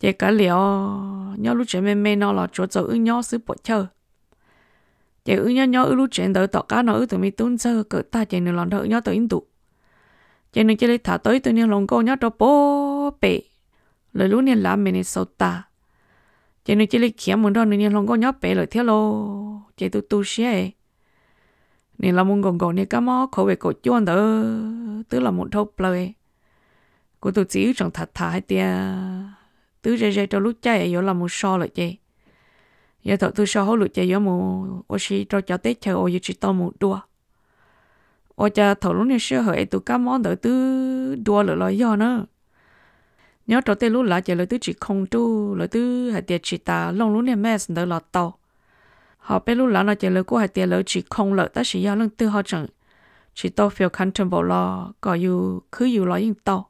ces kav liam os, nyob lub tsev me me no los tsuav txaus wb nyob xwb puas chawj. Ces wb nyob nyob wb lub tsev ntawd, tom qab no wb tus me tub ntxawg kawm tag ces nws los nrog wb nyob tau ib ntus. Ces nws cia li tham tau ib tug niag hluas nkauj nyob rau puag pem lawv lub niag lav Minnesota. Ces nws cia li khiav mus nrog nws niag hluas nkauj nyob pem lawm thiab lauj. Ces tu tu siab, nim los mus nkaum nkaum niag kab mob covid kaum cuaj ntawd twb los mus dhau plaws. Kuv tus txiv wb tseem tham tham hais tias twb ze ze rau lub caij yuav los mus so lawm ces, yog thaum twg so hauj lwm ces yuav mus ua si rau cov teb chaws uas yus tsis tau mus dua. Ua cas thaum lub niag sij hawm es tus kab mob ntawd twb dua lawm los yog na, nyob rau tej lub lav ces lawv twb tsis khoo ruj, lawv twb hais tias tsis tas looj lub niag mask ntawd los tau. Ho peb lub lav no ces lawv kuj hais tias lawv tsis khoo lawm tab sis yog leej twg ho tseem tsis tau feel comfortable los kom yus khwb yus los yeej tau.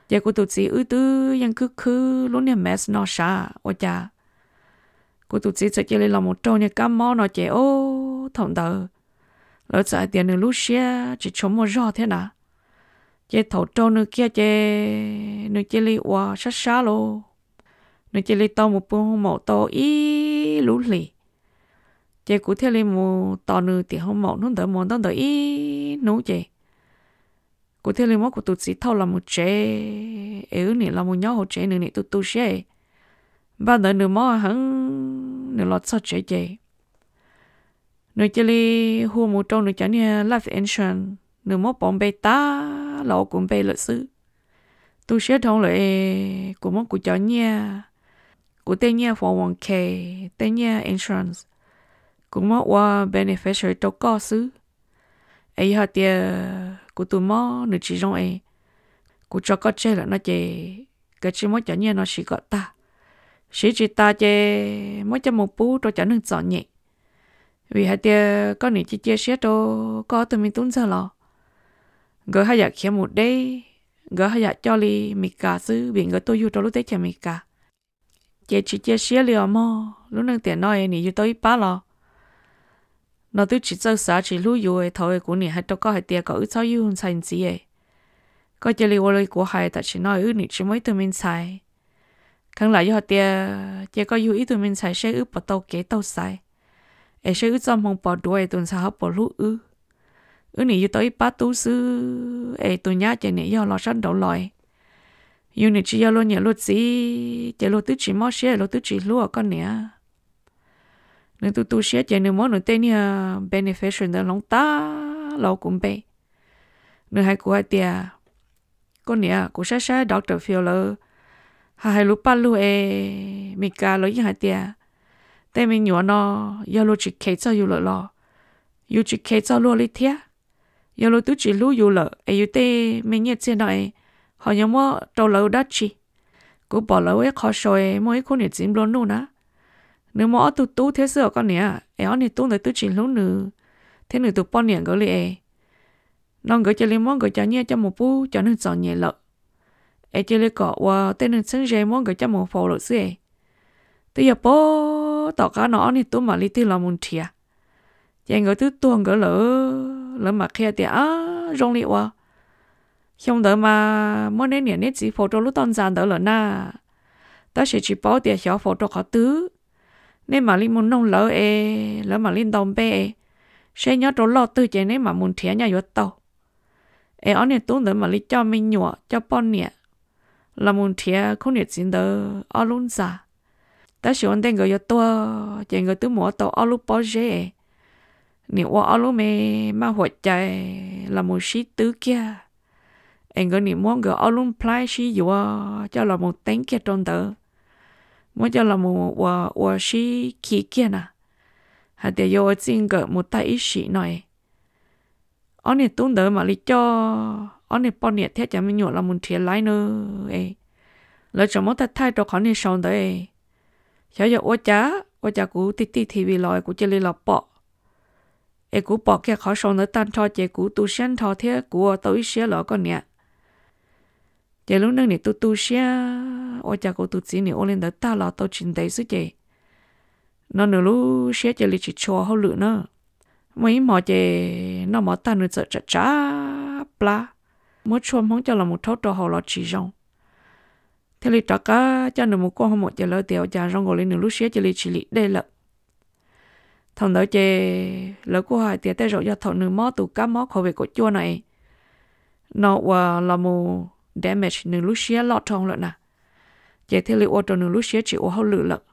Ces kuv tus txiv wb twb yeej khwb khwb lub niag mask no sav ua cas kuv tus txiv txawm cia li los mus raug niag kab mob no ces, o, thaum ntawd lawv txawm hais tias nws lub siab tsis tshua muaj zog thiab na. Ces thaum raug nws kiag ces nws cia li ua sab sab lauj, nws cia li tau mus pw hoo maum tau ib lub hlis. Ces kuv thiaj li mus tos nws tim hoo maum hnub ntawd mus ntaub ntawd ib hnub ces kuv thiaj li muab kuv tus txiv thauj los mus tsev es wb nim los mus nyob hauv tsev, nws nim tu tu siab. Npaj ntawd nws mob heev, nws los txog tsev ces nws cia li hu mus rau nws cov niag life insurance, nws muab pauv npe tag los ua kuv npe lawm xwb. Tu siab dhau lawm es kuv muab kuv cov nyiaj, kuv tej nyiaj four one k, tej nyiaj insurance, kuv muab ua beneficiary rau koj xwb. Es yog hais tias kuv tus mob nws tsis zoo es kuv tso koj tseg lawm no ces kav tsij muab cov nyiaj no siv kom tag. Siv tsis tas ces muab coj mus pub rau cov neeg txom nyem. Vim hais tias koj nim cia cia siab rau koj ob tug me tub ntxawg los nkawd haj yam khiav mus deb, nkawd haj yam coj li Meskas xwb vim nkawd tuaj yug rau lub teb chaws Amelikas. Ces tsis cia siab li os mog, lub neej tiam no nim yug tau ib pab los no twb tsis txawj xav tsis hlub yus. Thaum kuv nim hais rau koj hais tias kom wb txhob yug ntxhais ntxiv, koj cia li ua li kuv hais, tam sim no wb nim tsis muaj ib tug me ntxhais. Kheev lam yog hais tias cia koj yug ib tug me ntxhais seb wb puas tau kev tau xaiv, es seb wb txoj hmoo puas duav es tus ntxhais ho puas hlub wb. Wb nim yug tau ib pab tub xwb es tus nyab ces nim yog los sab nraud los. Yus nim tsis yog luag niam luag txiv ces luag twb tsis mob siab, luag twb tsis hlub koj niam. Nws tu tu siab ces nws muab nws tej niag beneficiary ntawd hloov tag los kuv npe. Nws hais kuv hais tias, koj niam, kuv saib saib doctor field lawv hais hais lus paj lug es Meskas lawv yeej hais tias tej me nyuam no yog luag tsis kheev txog yus lawm los yus tsis kheev txog luag li thiab. Yog luag twb tsis hlub yus lawm es yus tej me nyiaj txiag no es ho yuav muab rau lawv dab tsi? Kuv pom lawv ua ib qho sau es muaj ib khub niam txiv nplua nuj na, nws muaj ob tug tub thiab xwb os koj niam, es ob niag tub ntawd twb tsis hlub nws thiab nws tus poj niam nkawd li es no nkawd cia li muab nkawd cov nyiaj coj mus pub cov neeg txom nyem lawm, es cia li kom ua tej neeg txheeb ze muab nkawd coj mus faus lawm xwb es. Twb yog puag tom qab no ob niag tub mam li tig los mus nrhiav, ces nkawd twb tuag nkawd lawm. Lawv mam qhia tias, ab, zoo li uas xyoo ntawd mas muab neb niam neb txiv faus rau lub toj ntxa ntawd lawm na, tab sis tsis paub tias xyov faus rau qhov twg. Nej mam li mus noog lawv es lawv mam li ntaus npe es seb nyob rau loj twg ces neb mam mus nrhiav nyaj yuav tau. Es ob niag tub ntawd mam li coj me nyuam coj poj niam los mus nrhiav khub niam txiv ntawd ob lub ntxa. Tab sis ua ntej nkawd yuav tuag ces nkawd twb mus ua tau ob lub pob zeb, nim ua ob lub me maj huam cai los mus sib twb kiag, es nkawd nim muab nkawd ob lub nplhaib sib yuav coj los mus teeb kiag rau ntawd, muab coj los mus ua ua sib khi kiag na, hais tias yuav ua txij nkawm mus tag ib sim no es. Ob niag tub ntawd mam li coj ob niag poj niam thiab cov me nyuam los mus nrhiav laiv na. Lawv tseem muab thaij thaij rau qhov niag sau ntawd. Xyov yog ua cas, ua cas kuv tij tij T V los kuv cia li los pom. Es kuv pom kiag qhov sau ntawd tag nrho ces kuv tu siab nrho thiab kuv ua tau ib siab los koj niam. Ces lub neej nim tu tu siab, ua cas kuv tus txiv nim ua li ntawd tag los tau tsis ntev xwb ces no nws lub siab cia li tsis tshua hauj lwm na. Muaj ib hmo ces noj mov tag nws txawm tsam tsav plab, muab tshuaj hmoob coj los mus rhaub rau haus los tsis zoo, thiaj li rov qab coj nws mus kuaj hoo maum ces lawv tias ua cas zoo nkaus li nws lub siab cia li tsis lim dej lawm. Thaum ntawd ces lawv kuj hais tias tej zaum yog thaum nws mob tus kab mob COVID kaum cuaj no es no uas los mus damage nws lub siab loj dhau lawm na, ces thiaj li ua rau nws lub siab tsis ua hauj lwm lawm.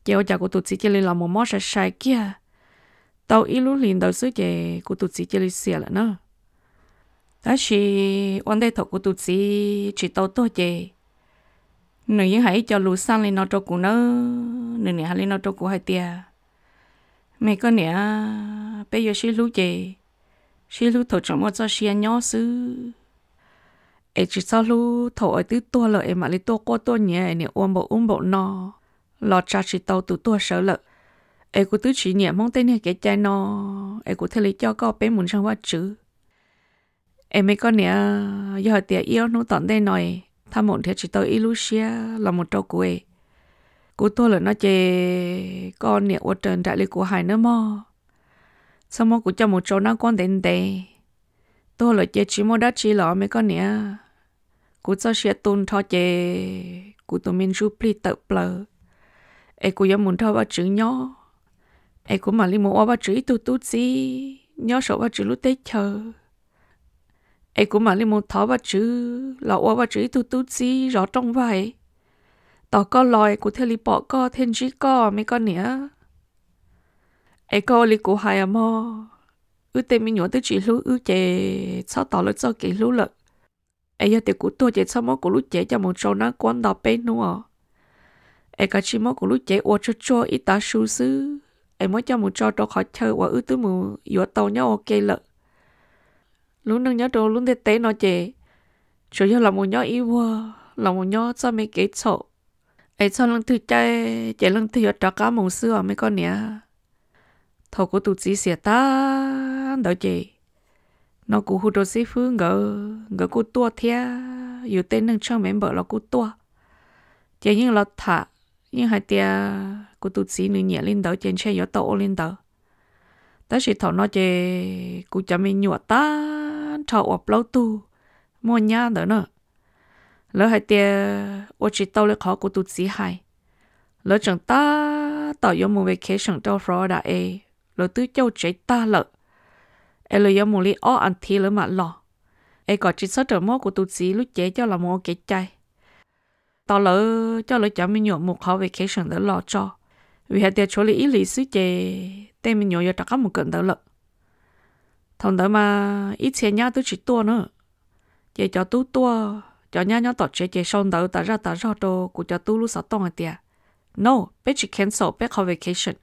Ces ua cas kuv tus txiv cia li los mus mob sai sai kiag tau ib lub hlis ntawd xwb ces kuv tus txiv cia li xiam lawm na. Tab sis ua ntej thaum kuv tus txiv tsis tau tuag ces nws yeej hais ib co lus xaj li no rau kuv nawb. Nws nim hais li no rau kuv hais tias, me koj niam, peb yuav sib hlub ces sib hlub thaum tseem muaj txoj sia nyob xwb, es tsis txhob hlub thaum uas twb tuag lawm es mam li tuaj quaj tuaj nyiav es niam ua npaum ub npaum no los tsa tsis tau tus tuag sawv lawm. Es kuv twb tsis nyiam hmoob tej niag kev cai no, es kuv thiaj li coj koj peb mus ntseeg Vajtswv. Es me koj niam, yog hais tias ib ob hnub tom ntej no thaj maum nrhiav tsis tau ib lub siab los mus rau kuv es kuv tuag lawm no ces koj niam ua raws nraim li kuv hais nawb mog. Txhob muab kuv coj mus tsau nab kuab ntev ntev. Tuag lawm ces tsis muaj dab tsi los me koj niam. Kuv txoj sia tu nrho ces kuv tus me ntsuj plig tawm plaws, es kuv yuav mus nrog Vajtswv nyob, es kuv mam li mus ua Vajtswv ib tug tub txib nyob saum Vajtswv lub teb chaws, es kuv mam li mus thov Vajtswv los ua Vajtswv ib tug tub txib zov rooj vag. Tos koj los es kuv thiaj li pom koj thiaj ntsib koj me koj niam. Es koj ua li kuv hais mog, wb tej me nyuam twb tsis hlub wb ces txhob tos lawv txoj kev hlub lawm. Es yog tias kuv tuag ces txhob muab kuv lub cev coj mus tsau nab kuab nto peb hnub os. Es kav tsij muab kuv lub cev ua tsuag tsuag ib tav su xwb, es muab coj mus tso rau qhov chaw uas wb twb mus yuav tau nyob ua ke lawm. Lub neej nyob rau lub ntiaj teb no ces tsuas yog los mus nyob ib vuag, los mus nyob txoj me kev txhaum, es txog leej twg caij ces leej twg yuav rov qab mus xwb os me koj niam. Thaum kuv tus txiv xiam tag ntawd ces no kuv hu rau xib fwb nkawd, nkawd kuj tuaj thiab yus tej neeg tsheej member los kuj tuaj. Ces yeej los tham, yeej hais tias kuv tus txiv nws nyiam li ntawd ces ntshe yuav tau ua li ntawd. Tab sis thaum no ces kuv cov me nyuam tag nrho uas plaub tug muaj nyab ntawd na, lawv hais tias ua tsis tau li qhov kuv tus txiv hais. Lawv tseem tab tom yuav mus vacation rau Florida es lawv twb cauj tsev tag lawm, es lawv yuav mus li ob as thiv lawv mam los, es kom tsis txhob rawm muab kuv tus txiv lub cev coj los mus ua kev cai. Tos lawv coj lawv cov me nyuam mus qhov vacation ntawd los tso, vim hais tias tshuav li ib hlis xwb ces tej me nyuam yuav rov qab mus kawm ntawv lawm. Thaum ntawd mas ib txhia nyab twb tsis tuaj na, ces cov tub tuaj, cov nyab nyob tom tsev ces sau ntawv tas zaj tas zog rau kuv cov tub lub xov tooj hais tias, no, peb tsis cancel peb qhov vacation,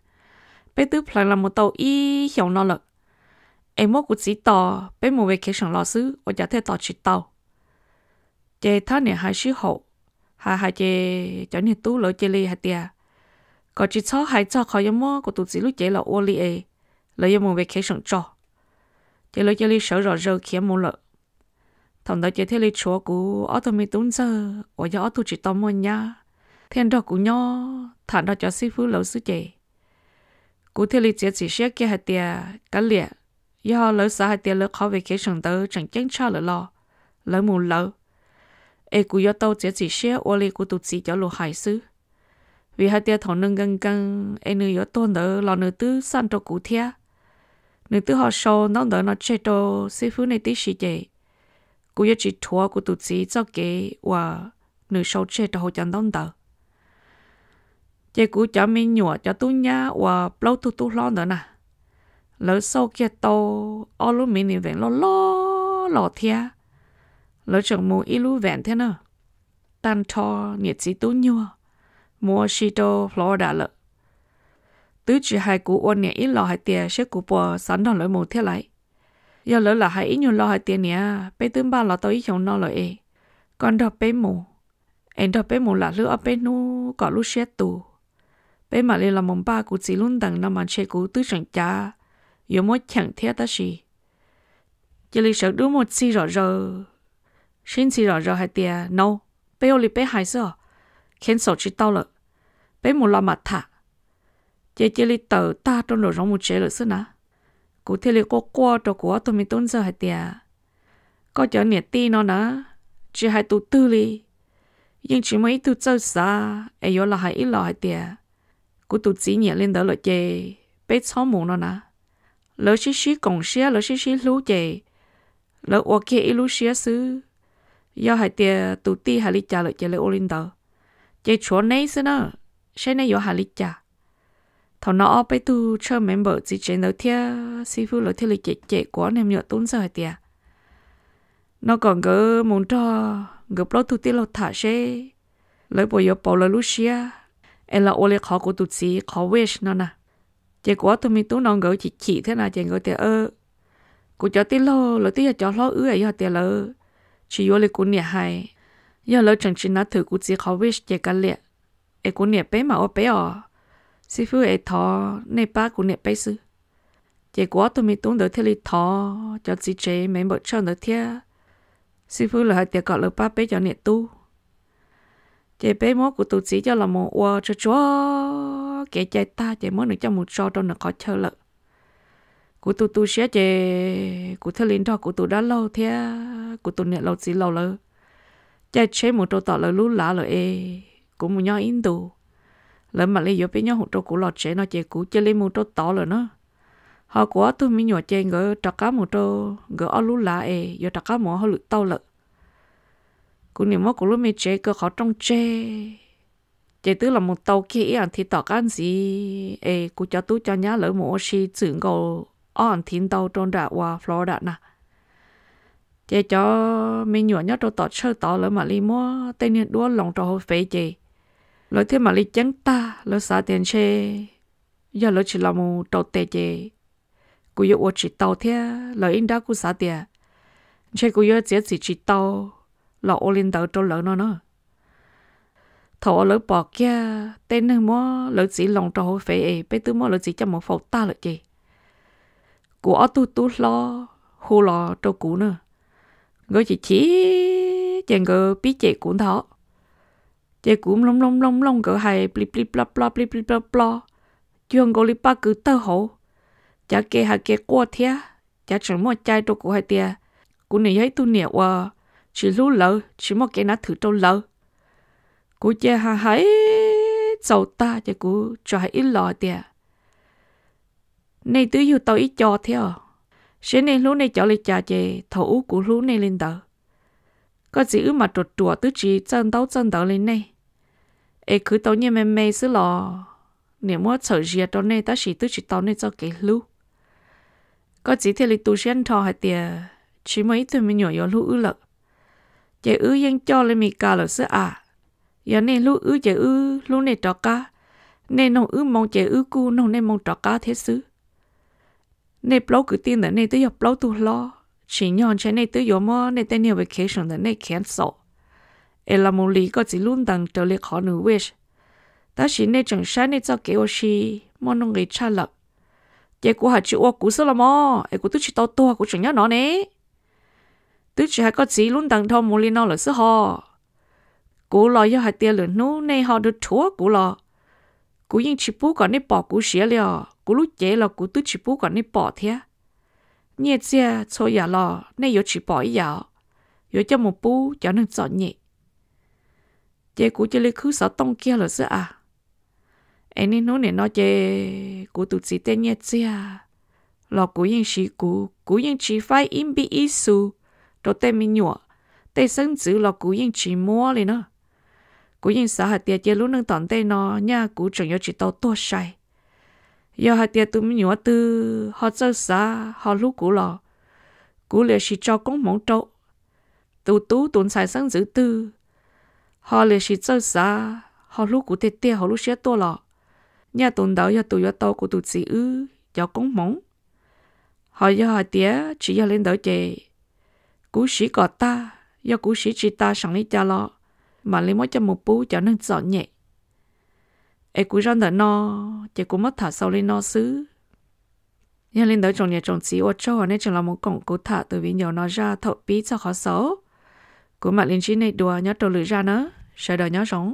peb twb plan los mus tau ib xyoos no lawm, es muab kuv txiv tos peb mus vacation los xwb ua cas thiaj tos tsis tau. Ces thab niam hais sib haum, hais hais ces cov niag tub lawv cia li hais tias kom tsis txhob hais txog qhov yuav muab kuv tus txiv lub cev los ua li es lawv yuav mus vacation tso. Ces lawv cia li sawv zom zaws khiav mus lawm. Thaum ntawd ces thiaj li tshuav kuv ob tug me tub ntxawg uas yog ob tug tsis tau muaj nyab thiaj nrog kuv nyob tham nrog cov xib fwb lawv xwb ces kuv thiaj li txiav txim siab kiag hais tias kav liam, yog lawv xav hais tias lawv qhov vacation ntawd tseem ceeb tshaj lawm los lawv mus lawv, es kuv yuav tau txiav txim siab ua li kuv tus txiv cov lus hais xwb. Vim hais tias thaum nws nkees nkees es nws yuav tuag ntawd los nws twb xaj rau kuv thiab, nws twb ho sau ntaub ntawv no tseg rau xib fwb nej tib si ces kuv yuav tsis rhuav kuv tus txiv txoj kev uas nws sau tseg rau hauv cov ntaub ntawv. Ces kuv cov me nyuam cov tub nyab uas plaub tug tub hlob ntawd na, lawv xauj kiag tau ob lub minivan loj loj los thiab, lawv tseem mus ib lub van thiab na. Tag nrho niam txiv tub nyuag mus ua si rau Florida lawm. Twb tsis hais kuv ua niam ib los hais tias saib kuv puas xav nrog lawv mus thiab lauj. Yog lawv lam hais ib nyuag lo hais tias, niam, peb twb npaj los tau ib xyoos no lawm es koj nrog peb mus, es nrog peb mus lam hlwb ob peb hnub kom lub siab tus, peb mam li los mus npaj kuv txiv lub ntees no mas ntshe kuv twb tseem cav yuav muab cheem thiab tab sis cia li sawv dub muaj txhij zom zaws, sib ntxhi zom zaws hais tias, no, peb ua li peb hais xwb os, cancel tsis tau lawm, peb mus los mam tham. Ces cia li tawm tag rau nraum zoov mus tsev lawm xwb na. Kuv thiaj li quaj quaj rau kuv ob tug me tub ntxawg hais tias, koj cov niam tij no na, tsis hais tus twg li, yeej tsis muaj ib tug txawj xav es yuav los hais ib los hais tias, kuv tus txiv nyiam li ntawd lawm ces peb txhob mus no na. Lawv sib sib koom siab, lawv sib sib hlub ces lawv ua kiag ib lub siab xwb. Yog hais tias tus tij hais li cas lawm ces lawv ua li ntawd, ces tshuav neb xwb na, saib neb yuav hais li cas. Thaum no ob peb tug tshawj member txiv tsev ntawd thiab xib fwb lawv thiaj li cem cem kuv ob niag me nyuam tub ntxawg hais tias, no kom nkawd mus nrog nkawd plaub tug tij laug tham seb lawv puas yuav pauv lawv lub siab es los ua li qhov kuv tus txiv qhov wish no na. Ces kuv ob tug me tub no nkawd chim chim thiab na ces nkawd tias, kuv cov tij laug lawv twb yog cov hlob wb es yog tias lawv tsis yuav li kuv niam hais, yog lawv tseem tsis nav thwm kuv txiv qhov wish ces kav liam, es kuv niam peb mam ua peb os. Xib fwb es thov nej pab kuv niam peb xwb. Ces kuv ob tug me tub ntawd thiaj li thov cov txiv tsev member tshawj ntawd thiab xib fwb lawv hais tias kom lawv pab peb cov niam tub. Ces peb muab kuv tus txiv coj los mus ua tsuag tsuag kev cai tag ces muab nws coj mus tso rau nws qhov chaw lawm. Kuv tus tu siab ces kuv thiaj li nrog kuv tus dab laug thiab kuv tus niam laus txiv laus lawv caij tsheb mus rau tom lawv lub lav lawm es kuv mus nyob ib ntus, lawv mam li yuav peb nyob hoom rau kuv los tsev no ces kuv cia li mus rau tod lawm na. Ho kuv ob tug me nyuam ces nkawd rov qab mus rau nkawd ob lub lav es yuav rov qab mus ua hauj lwm tau lawm. Kuv niam muab kuv lub me tsev kaw qhov rooj tseg, ces twb los mus tau kiag ib as thiv tom qab ntxiv es kuv cov tub cov nyab lawv mus ua si txwm nkaus ob as thiv ntau rau nram uas Florida na. Ces cov me nyuam nyob rau tom tshawj tod lawv mam li muab tej niag duab loos rau hauv fev ces lawv thiaj mam li ceeb tag, lawv xav tias ntshe yog lawv tsis los mus rau tes ces kuv yuav ua tsis tau thiab lawv ib nrab kuj xav tias ntshe kuv yuav txiav txim tsis tau los ua li ntawd rau lawv no na. Thaum uas lawv pom kiag tej neeg muab lawv txiv loos rau hauv fev es peb twb muab lawv txiv coj mus faus tag lawm ces kuv ob tug tub hlob hu los rau kuv na, nkawd chim chim ces nkawd pib cem kuv ntag. Ces kuv mloog mloog mloog mloog nkawd hais plig plig plob plob plig plig plob plob, cuag nkaus li paj kws tawg hauv, cav ke hais ke quaj thiab cav tseem muaj cai rau kuv hais tias kuv nim yog ib tug niam uas tsis hlub lawv tsis muaj kev nav thwm rau lawv. Kuv cia hais hais txaus tag ces kuv tsuas hais ib los hais tias nej twb yug tau ib co thiab os, seb nej hlub nej cov li cas ces thaum ub kuv hlub nej li ntawd. Koj txiv wb mas ruam ruam twb tsis txawj ntaub txawj ntawv li nej, es khwv tau nyiaj me me xwb los niam muab txhawm zias rau nej tab sis twb tsis tau nej txoj kev hlub. Koj txiv thiaj li tu siab nrho hais tias tsis muaj ib tug me nyuam yuav hlub wb lawm, ces wb yeej coj li Mes Kas lawm xwb as. Yog nej hlub wb ces wb hlub nej rov qab, nej noog wb moo ces wb kuj noog nej moo rov qab thiab xwb. Nej plaub kwv tij ntawm nej twb yog plaub tug hlob, tsim nyog ntshe nej twb yuav muab nej tej niag vacation ntawm nej cancel es los mus li koj txiv lub ntees raws li qhov nws wish, tab sis nej tseem saib nej txoj kev ua si muaj nuj nqis tshaj lawm. Ces kuv hais tsis ua kuv xwb los mas es kuv twb tsis tau tuag kuv tseem nyob no ne. Twb tsis hais koj txiv lub ntees dhau mus li no lawm xwb ho. Kuv los yog hais tias lwm hnub nej ho rhuav rhuav kuv los kuv yeej tsis pub kom nej pom kuv siav li os, kuv lub cev los kuv twb tsis pub kom nej pom thiab. Nyiaj txiag txhua yam los nej yuav tsis pom ib yam os, yuav coj mus pub cov neeg txom nyem. Ces kuv cia li khwb xov tooj kiag lawm xwb as. Es niaj hnub nim no ces kuv tus txiv tej nyiaj txiag los kuv yeej siv kuv, kuv yeej tsis faib ib npib ib xu rau tej me nyuam, tej xeeb ntxwv los kuv yeej tsis muab li na. Kuv yeej xav hais tias cia lub neej tom ntej no nyaj kuv tseem yuav tsis tau tuag sai. Yog hais tias tus me nyuam twg ho txawj xav ho hlub kuv los kuv liam sis tso koob hmoov rau. Tus tub tus ntxhais xeeb ntxwv twg ho liam sis txawj xav ho hlub kuv tiag tiag hauv lub siab tuaj los nyaj tus ntawd yog tus yuav tau kuv tus txiv wb cov koob hmoov. Ho yog hais tias tsis yog li ntawd ces kuv siv kom tag, yog kuv siv tsis tas seem li cas los mam li muab coj mus pub cov neeg txom nyem. Es kuv zaj ntawm no ces kuv muab tham xaus li no xwb. Yog li ntawd tsoom niam tsoom txiv, ua tsaug uas nej tseem los mus koom kuv tham tus viv ncaus no zaj thaum pib txog qhov xaus. Kuv mam li ntsib nej dua nyob rau lwm zaj na. Sawv daws nyob zoo.